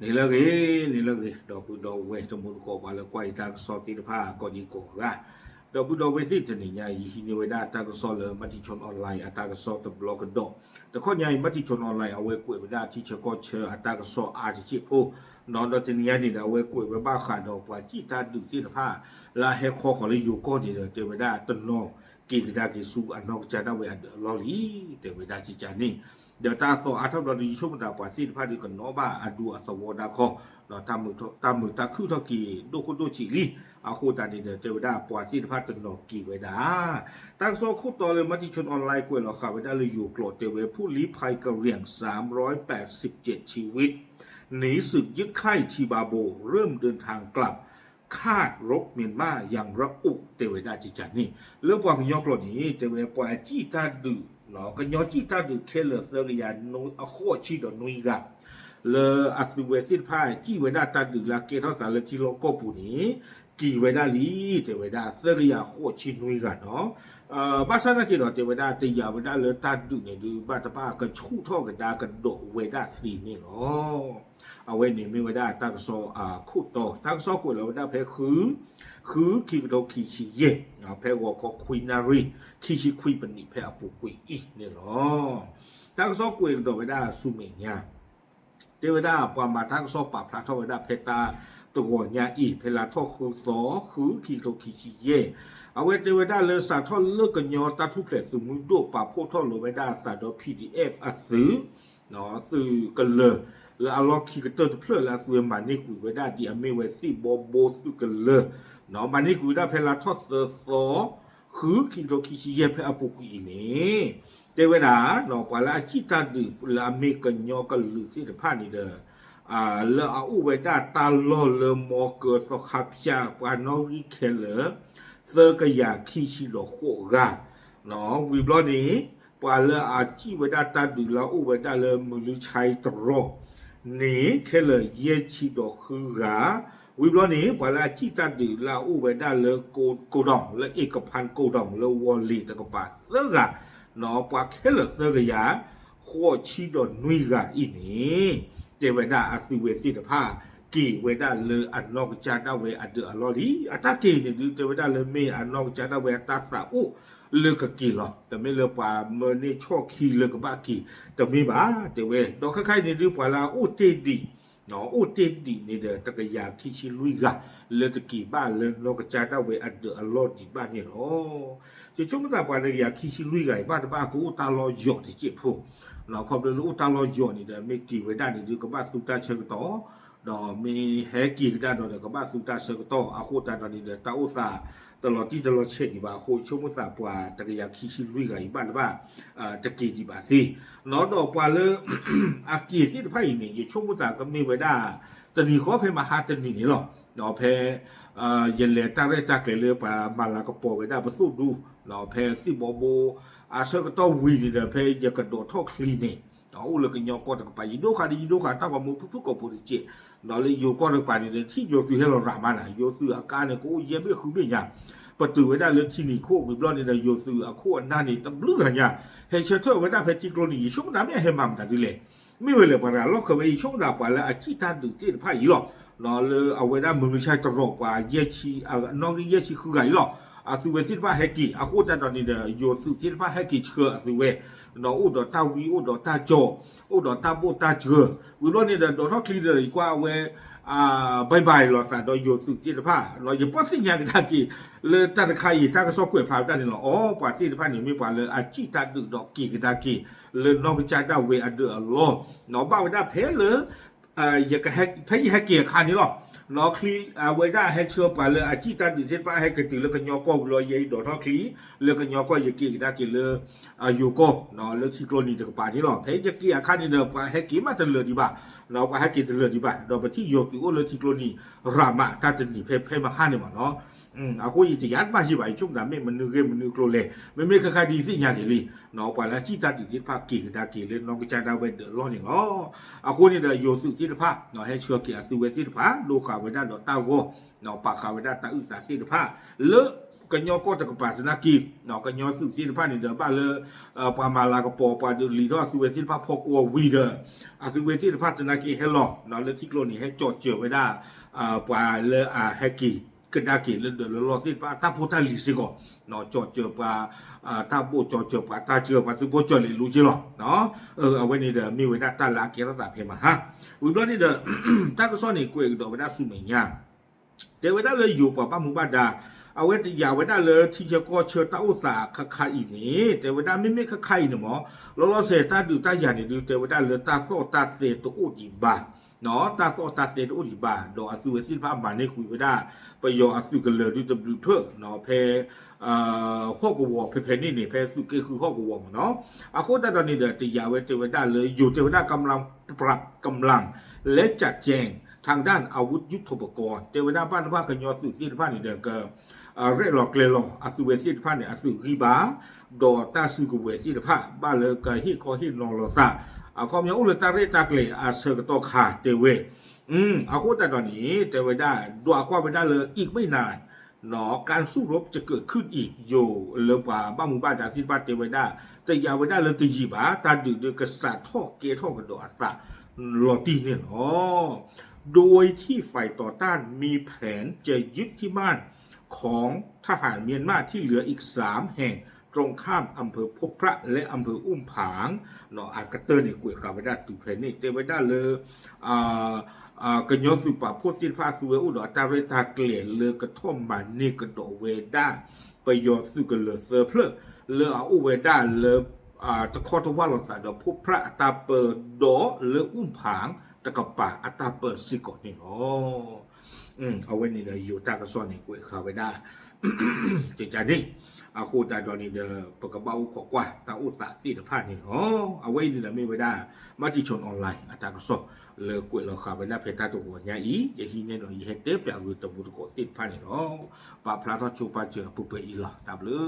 န့ၣ်လၢအဂ့ၤ, န့ၣ်လၢအဂ့ၤ, ဒီပုၢ်ဒီဝဲၢ်တံၤသကိး ပှၤလၢကွၢ်ယတၢ်ကစီၣ်သ့ၣ်တဖၣ် ကိးဒံကိးဂၤ, ဒီပုၢ်ဒီဝဲၢ်သ့ၣ် တနံၤညါအံၤ ယဟံးန့ၢ်ဝဲဒၣ်တၢ်ကစီၣ်လၢ Matichon Online အတၢ်ကစီၣ်တဘျီကဒီး, တခီညါအံၤ Matichon Online အဝဲကွဲးဝဲဒၣ်ထံဆၢကီၢ်ဆၢအတၢ်ကစီၣ်အါတစဲးဖိ, ဒီးတနံၤညါန့ၣ်ဒီး အဝဲကွဲးဝဲဘၣ်ဃးဒီးပှၤစံၣ်တၢ်ဒုးသ့ၣ်တဖၣ် လၢအဟဲခီဃီၤလၢယိၤကီၢ်န့ၣ်ဒီး တဲဝဲဒၣ်တနီၤက့ၤကဒါက့ၤဆူအနီၢ်ကစၢ်ဒၣ်ဝဲအဒၢးအလီၢ်လံ, တဲဝဲဒၣ်ကကန့ၣ်, ဒီးတၢ်သီအါထီၣ်ဘျီဒီး ယဆိကမိၣ်သးပှၤသ့ၣ်တဖၣ်ဒီးကနီၣ်ဘၣ်အဒူအသဝီဒၣ်ခီ, ဒီးတၢ်မုာ်တၢ်ခုၣ်ထီၣ်က့ၤဒိၣ်ခိၣ်ဒိၣ်ဆံးလံ, အဃိသတးန့ၣ်ဒီး တဲဝဲဒၣ်ပှၤသ့ၣ်တဖၣ်တနီၤက့ၤဝဲဒၣ် တၢ်ကစီၣ်ခိၣ်တီလၢ Matichon Online ကွဲးလီၤဃာ်ဝဲဒၣ်လၢယိၤကျိာ်တဲဝဲ ผู้ลี้ภัยกะเหรี่ยงสามร้อยแปดสิบเจ็ดชีวิต หนีศึกยึดค่ายทีบาโบ เริ่มเดินทางกลับ คาดรถเมียนมายังระอุ တဲဝဲဒၣ်ကကန့ၣ်, လၢပှၤကညီကျိာ်န့ၣ် တဲဝဲပှၤစံၣ်တၢ်ဒုး, ကညီစံၣ်တၢ်ဒုးခဲလၢာ်သၢကယၤအဃိးဆံဒီးနွံဂၤ လၢအသုဝဲသ့ၣ်တဖၣ်စံၣ်ဝဲဒၣ်တၢ်ဒုးလၢအကဲထီၣ်သးလၢထံလီၢ်ကီၢ်ပူၤန့ၣ် က့ၤဝဲဒၣ်လံ, တဲဝဲဒၣ်သၢကယၤဃိးဆံနွံဂၤနီၤ, ဘၣ်ဆၣ်သနာ်က့ဒီး တဲဝဲဒၣ်တယာ်ဝဲဒၣ်လၢတၢ်ဒုးန့ၣ်ဒုး ဘၣ်တဘၣ်ကဆူၣ်ထီၣ်ကဒါကဒီးဝဲဒၣ်သ့န့ၣ်လီၤ. အဝဲန့ၣ်မ့ၢ်ဝဲဒၣ်တၢ်ကစီၣ်အခိၣ်တီ, တၢ်ကစီၣ်ကွဲးလီၤဝဲဒၣ်ဖဲ ဃု, ဃု ခံကထိခံဆံယဲၢ်, ဖဲဂီၤခီခွံနၣ်ရံၣ် ခံဆံခွံပနံး ဖဲအပူၤကွံာ်အံၤန့ၣ်လီၤ. တၢ်ကစီၣ်ကွဲးကဒီးဝဲဒၣ်ဆူမဲာ်ညါ တဲဝဲဒၣ်ပှၤမၤတၢ်ကစီၣ်ပာ်ဖျါထီၣ်ဝဲဒၣ်ဖဲတၢ်တဂီၤညါအံၤ ဖဲလါထီၣ်ဃုသီ ဃု ခံကထိခံဆံယဲၢ်, အဝဲတဲဝဲဒၣ်လၢစးထီၣ်လၢကညီတၢ်ထူၣ်ဖျဲးသုးမုၢ်ဒိၣ် ပာ်ဖှိၣ်ထီၣ်လိာ်ဝဲဒၣ်အသးဒီး P D F အသုး သုးကလၢၤ လၢအလီၢ်ခံကတၢၢ်တဖျၢၣ်လၢအသုးဝဲမၤန့ၢ်ကွံာ်ဝဲဒၣ်ဒ်အမ့ၢ်ဝဲသ့ၣ်ဘီဘိသုးကလၢၤ, မၤန့ၢ်ကွံာ်ဝဲဒၣ်ဖဲလါထီၣ်သၢသီ ဃု ခံကထိခံဆံယဲၢ် ဖဲအပူၤကွံာ်အံၤန့ၣ် တဲဝဲဒၣ် ပှၤလၢအစံၣ်တၢ်ဒုးလၢအမ့ၢ်ကညီကလုာ်သ့ၣ်တဖၣ်န့ၣ်ဒီး လၢအအိၣ်ဝဲဒၣ်တၢ်လီၢ်လၢမီကၢသီခါဖၠၣ် ပှၤနီၣ်ဂံၢ်ခဲလၢာ် သၢကယၤခံဆံဒီးဃိးဂၤ, ဝံၤဘျီန့ၣ် ပှၤလၢအစံၣ်ဝဲဒၣ်တၢ်ဒုးလၢအအိၣ်ဝဲဒၣ်လၢမုၢ်လုၢ်ဆါတရီၤန့ၣ် ခဲလၢာ်ယဲၢ်ဆံဒီးဃုဂၤ, ဝံၤဘျီန့ၣ် ပှၤလၢအစံၣ်တၢ်ဒုးလၢအအိၣ်ဝဲဒၣ်လၢကိဒိၣ် လၢအ့ၣ်ကဖၣ်ကိဒိၣ် လၢဝီၤလ့ၤတကပၤသၢဂၤ, ပှၤခဲလၢာ်သၢကယၤ ဃိးဆံဒီးနွံဂၤအံၤန့ၣ် တဲဝဲဒၣ်အသုဝဲသ့ၣ်တဖၣ် က့ၤဝဲဒၣ်လၢအနီၢ်ကစၢ်ဒၣ်ဝဲအဒၢးအလီၢ်လံ. အတၢ်က့ၤန့ၣ်ဒုး တဲဝဲဒၣ်လၢမ့ၢ်အနီၢ်ကစၢ်ဒၣ်ဝဲအတၢ်သးအိၣ်လၢကက့ၤလီၤ. တမ့ၢ်လၢပှၤမၢန့ၢ်ဆီၣ်ခံလၢကဘၣ်က့ၤ တမ့ၢ်ဘၣ် တဲဝဲ. ဒီးခဲခါအံၤန့ၣ်ဒုး ပှၤလၢအအိၣ်တ့ၢ်ဒံး အိၣ်တ့ၢ်ဒံးန့ၣ်ဒီး တကယၤခံဆံလွံၢ်ဂၤ လၢတက့ၤဘၣ်လၢနီၢ်ကစၢ်ဒၣ်ဝဲအဒၢးအလီၢ်ဒံးဘၣ်န့ၣ်လီၤ. ယဆိကမိၣ်သးပှၤတကယၤခံဆံလွံၢ်ဂၤအံၤ ဘၣ်တဘၣ်ကအိၣ်တၢ်လီၢ်ယီၤတစဲးဖိ, ခီဖျိလၢအိၣ်တၢ်လီၢ်ယီၤန့ၣ်ဒီး မ့ၢ်က့ၤဝဲဒၣ်န့ၣ်ဒုး ကဘၣ်သူတၢ်ဆၢကတီၢ်, ဒီးမ့ၢ်ဟဲက့ၤကဒါဒီး ကဘၣ်သူတၢ်ဆၢကတီၢ် အဃိသတးဒီးန့ၣ်ဒီး တၢ်အိၣ်သးတလီၤတံၢ်တလီၤဆဲးဒံးဘၣ်အဃိ ယဆိကမိၣ်သးပှၤတကယၤခံဆံလွံၢ်ဂၤအံၤ ဘၣ်တဘၣ် တက့ၤဒံးဘၣ်သ့, ဒီးပှၤလၢ အက့ၤသ့ၣ်တဖၣ်အံၤန့ၣ် ယဆိကမိၣ်သးကမ့ၢ်ဝဲဒၣ် တနံၤဃီဖဲမဟါတနံၤန့ၣ်လီၤ. ဖဲ ယလဲၤတၢ်ရဲၣ်တၢ်ကျဲၤလၢပှၤမၤလၤကပီၤဝဲဒၣ်ပသိၣ်ဒူ ဖဲသ့ၣ်ဘီဘိ အဆၢကတီၢ်ဝံၤန့ၣ်ဒီး ဖဲယကဒိးထီၣ်ချံန့ၣ် အိၣ်လၢကညီကီၢ်တကပၤ ယဒိဃာ်ဒီး ယဒိဃာ်တၢ်ဂီၤမူဖုၣ်ဖုၣ်ကိာ်ပူၤတစဲး, ဒီးလၢယိၤကီၢ်တကပၤန့ၣ်ဒီး ထံၣ်ယိၤသုးဟဲလီၤရၤမးနၤ ယိၤသုးအကါန့ၣ် ကအိၣ်ယဲၢ်ဘ့ၣ်ဃုဘ့ၣ်ညါ, ပတုာ်ဝဲဒၣ်လၢထံနံၤခိၣ်ဝံၤဘျီန့ၣ်ဒီး ယိၤသုးအခိၣ်အနၢ်န့ၣ် တဘျုးဂၤညါ ဟဲဆၢထၢၣ်ဝဲဒၣ်ဖဲထံကျိနံၤ ယဆိကမိၣ်သးမ့ၢ်အဟဲမၤမတၤဒ်လဲၣ်, မ့ၢ်ဝဲလဲၣ် ပှၤတဂၤလီၢ်ခၢၣ်ဝဲ ယဆိကမိၣ်သးပှၤလၢအစံၣ်တၢ်ဒုးသ့ၣ်တဖၣ်အံၤလီၤ. လၢအဝဲဒၣ်မုၢ်မဆါတရီၤပှၤယဲၢ်ဆံ နီၣ်ဂံၢ်ယဲၢ်ဆံဃုဂၤအံၤလီၤ. အသုဝဲသ့ၣ်တဖၣ်ဟဲက့ၤ အဃိသတးဒီးန့ၣ်ဒီး ယိၤသုးသ့ၣ်တဖၣ်ဟဲက့ၤဆှၢအသုဝဲ, ဒီးအိၣ်ဒီးတၢ်ဝံ အိၣ်ဒီးတၢ်ကၠီ, အိၣ်ဒီးတၢ်ဘိၣ်တၢ်စှၢ, ဝံၤဘျီန့ၣ်ဒီး ဒိးထီၣ်ချံဒီး ယကွၢ်အဝဲ ဘၣ်ဘၣ်လီၤသးဒီးယိၤသုးသ့ၣ်တဖၣ်, ယပီၢ်သ့ၣ်ညါကဒါက့ၤ လၢတၢ်တခါအံၤ တၢ်ကစီၣ်ကွဲးဖျါဝဲဒၣ်န့ၣ်လီၤ. အိ ပှၤသ့ၣ်တဖၣ်န့ၣ် မ့ၢ်ပှၤလၢအစံၣ်တၢ်ဒုးဒီးက့ၤကဒါက့ၤ လၢနီၢ်ကစၢ်ဒၣ်ဝဲအဒၢးအလီၢ်, ဘၣ်ဝဲဒၣ်ဖဲလၢ ဖဲယဟဲက့ၤအခါန့ၣ်လီၤ. အဝဲဒၣ်ဟဲဆှၢပှၤလၢအစံၣ်တၢ်ဒုးသ့ၣ်တဖၣ်ဟဲက့ၤတုၤလၢကညီကီၢ်ဝံၤလီၤ ယဲအံၤဒိးထီၣ်ချံ လၢကညီကီၢ် ယက့ၤကဒါက့ၤလၢ ယိၤကီၢ် လၢထံကျိနံၤတကပၤန့ၣ်လီၤ. ဖဲယက့ၤအခါန့ၣ်ဒီး ပှၤဟဲက့ၤမးတလၢာ်ဒံးဘၣ်, ပှၤဟဲက့ၤတလၢာ်ဒံးဘၣ် ဒီးပထံၣ်ယိၤသုးအိၣ်လၢထံကျိနံၤ ရၤမး တၢ်တနံၤဖဲဖဲမဟါန့ၣ်မးနီၤ. အဃိယတယါတဘၣ်ယံၤဘၣ် ယဆိကမိၣ်သးမ့ၢ်မနုၤဂ့ၢ်မနုၤကျိၤလဲၣ်, မ့မ့ၢ်ခဲခါဒ်သ့ၣ်ညါက့ၤလံ, ပှၤလၢအစံၣ်တၢ်ဒုးသ့ၣ်တဖၣ်က့ၤကဒါက့ၤလၢနီၢ်ကစၢ်ဒၣ်ဝဲဒၢးအလီၢ်န့ၣ်လီၤ. အဃိန့ၣ်ဒီးယိၤသုးသ့ၣ်တဖၣ် ဟဲဆှၢက့ၤအသုဝဲသ့ၣ်တဖၣ် ဒိဃာ်ဝဲဒၣ်ဒီးတၢ်ဂီၤ, ပာ်ဃာ်ဝဲဒၣ်တၢ်အုၣ်သးသ့ၣ်တဖၣ် လၢ ကညီကီၢ်တကပၤသနာ်က့ ကညီသုးသ့ၣ်တဖၣ်န့ၣ်ဒီး ဘၣ်လၢ ပှၤမၤလၤကပီၤ ပှၤဒုးလံာ်ထီၣ်အသုးဝဲသ့ၣ်တဖၣ်ဖီကွီၢ်ဝံၤဒီး အသုးဝဲသ့ၣ်တဖၣ်သနာ်က့ဟဲလီၤ လၢထံကျိန့ၣ် ဟဲကၠီၣ်စၢၤဝဲဒၣ် ပှၤလၢအဟဲက့ၤကဒါက့ၤလၢဒၢးလၢလီၢ်သ့ၣ်တဖၣ် တၢ်ဖိတၢ်လံၤစ့ၢ်ကီး ကၠီၣ်စၢၤပှၤ တၢ်ဘိၣ် ကၠီၣ်စၢၤပှၤတၢ်စၢၤ ပှၤသုးဖိကၠီၣ်လဲၤလိက့လီၤ. အဝဲန့ၣ်ဒီးမ့ၢ်ဝဲဒၣ်တၢ်လၢအကဲထီၣ်သးဖဲမဟါ ဝံၤဘျီန့ၣ်ဒီး တၢ်ကစီၣ်န့ၣ် ကွဲးကဒီးဝဲဒၣ်ဆူမဲာ်ညါ တဲဝဲဒၣ်လၢယိၤပှၤဘၣ်မူဘၣ်ဒါ အဝဲတယာ်ဝဲဒၣ်လၢထံဆၢကီၢ်ဆၢတၢ်အိၣ်သးခါခါအံၤန့ၣ် တဲဝဲဒၣ်မ့မ့ၢ်ခါခါအံၤန့ၣ်မ့ၢ် လီၤလီၤဆဲးတၢ်ဒုးတၢ်ယၤန့ၣ်ဒုး တဲဝဲဒၣ်လၢတၢ်သီၣ်တၢ်သဲတအိၣ်ဒံးဘၣ် တၢ်သီၣ်တၢ်သဲတအိၣ်ဒံးဘၣ် ဒီးအသုးဝဲသ့ၣ်တဖၣ်မၤန့ၢ်ကွံာ်ဝဲဒၣ် ပယီၤအသုးကလၢၤဒုတဘျုးဖျၢၣ် ဖဲ ဟီၣ်ကဝီၤဖဲဖဲန့ၣ်န့ၣ် ဖဲသုးက့ဃုဟီၣ်ကဝီၤမ့ၢ်နီၤ အဃိသတးဒီးန့ၣ်ဒီး တယာ်ဝဲတဲဝဲဒၣ်လၢယိၤတဲဝဲဒၣ် กำลัง กำลัง และจัดแจงทางด้านอาวุธยุทโธปกรณ์ တဲဝဲဒၣ်ဘၣ်တဘၣ်ကညီသုးသ့ၣ်တဖၣ်န့ၣ်ဒီး က ရဲၣ်လီၤကျဲၤလီၤ အသုးဝဲသ့ၣ်တဖၣ်န့ၣ် အသုးဂံၢ်ဘါ ဒီးတၢ်စုကဝဲၤသ့ၣ်တဖၣ် ဘၣ်လၢကဟ့ၣ်ခီဟ့ၣ်နီၤလိာ်သး အခီပညီအိၣ်လၢတၢ်ရဲၣ်တၢ်ကျဲၤအဆၢကတီၢ်ခါတဲဝဲ အဃိသတးဒီးန့ၣ် တဲဝဲဒၣ် ဒွးကွၢ်ဝဲဒၣ်လၢ อีกไม่นาน การสู้รบจะเกิดขึ้นอีก ယိၤလၢပှၤဘၣ်မူဘၣ်ဒါသ့ၣ်တဖၣ်တဲဝဲဒၣ် တယာ်ဝဲဒၣ်လၢတယံာ်ဘၣ် တၢ်ဒုးဒုးကစးထီၣ်ကဲထီၣ်ကဒီးအသးလီၤတံၢ်န့ၣ်လီၤ. โดยที่ฝ่ายต่อต้านมีแผนจะยึดที่มั่นของทหารเมียนมาที่เหลืออีกสามแห่งตรงข้ามอำเภอพบพระและอำเภออุ้มผาง အကတၢၢ်န့ၣ် ကွဲးဃာ်ဝဲဒၣ်တုၤဖဲန့ၣ် တဲဝဲဒၣ်လၢ ကညီသုးပာ်ဖှိၣ်သ့ၣ်တဖၣ်အသုဝဲအိၣ်ဒီးအတၢ်ရဲၣ်တၢ်ကျဲၤလၢကထီၣ်မၤန့ၢ်ကဒီးဝဲဒၣ် ပယီၤသုးကလၢၤသၢဖျၢၣ် လၢအအိၣ်ဝဲဒၣ်လၢ တခီတဝၢ်လိာ်သးဒီး พบพระ အတၢ်ပၢဒီးလၢ อุ้มผาง တကပၤအတၢ်ပၢစ့ၢ်ကီးန့ၣ်လီၤ. အဝဲန့ၣ်ဒီးယိၤတၢ်ကစီၣ်န့ၣ် ကွဲးဃာ်ဝဲဒၣ် ကကန့ၣ် အဃိသတးဒီးန့ၣ်ဒီး ပကဘၣ်အိၣ်ခိးကွၢ်တၢ်အိၣ်သးသ့ၣ်တဖၣ်န့ၣ်လီၤ. အဝဲအံၤန့ၣ်ဒီးမ့ၢ်ဝဲဒၣ် Matichon Online အတၢ်ကစီၣ် လၢကွဲးလီၤဃာ်ဝဲဒၣ်ဖဲတၢ်တဂီၤညါအံၤ ယဟံးန့ၢ်ဒီးယဟဲတဲပၠးဂ့ၤတမူတကိးသ့ၣ်တဖၣ်န့ၣ်လီၤ. ပာ်ဖျါထီၣ်ဆိပာ်စၢၤအပူၤကွံာ်အံၤလီၤ. တၢ်ဘျုး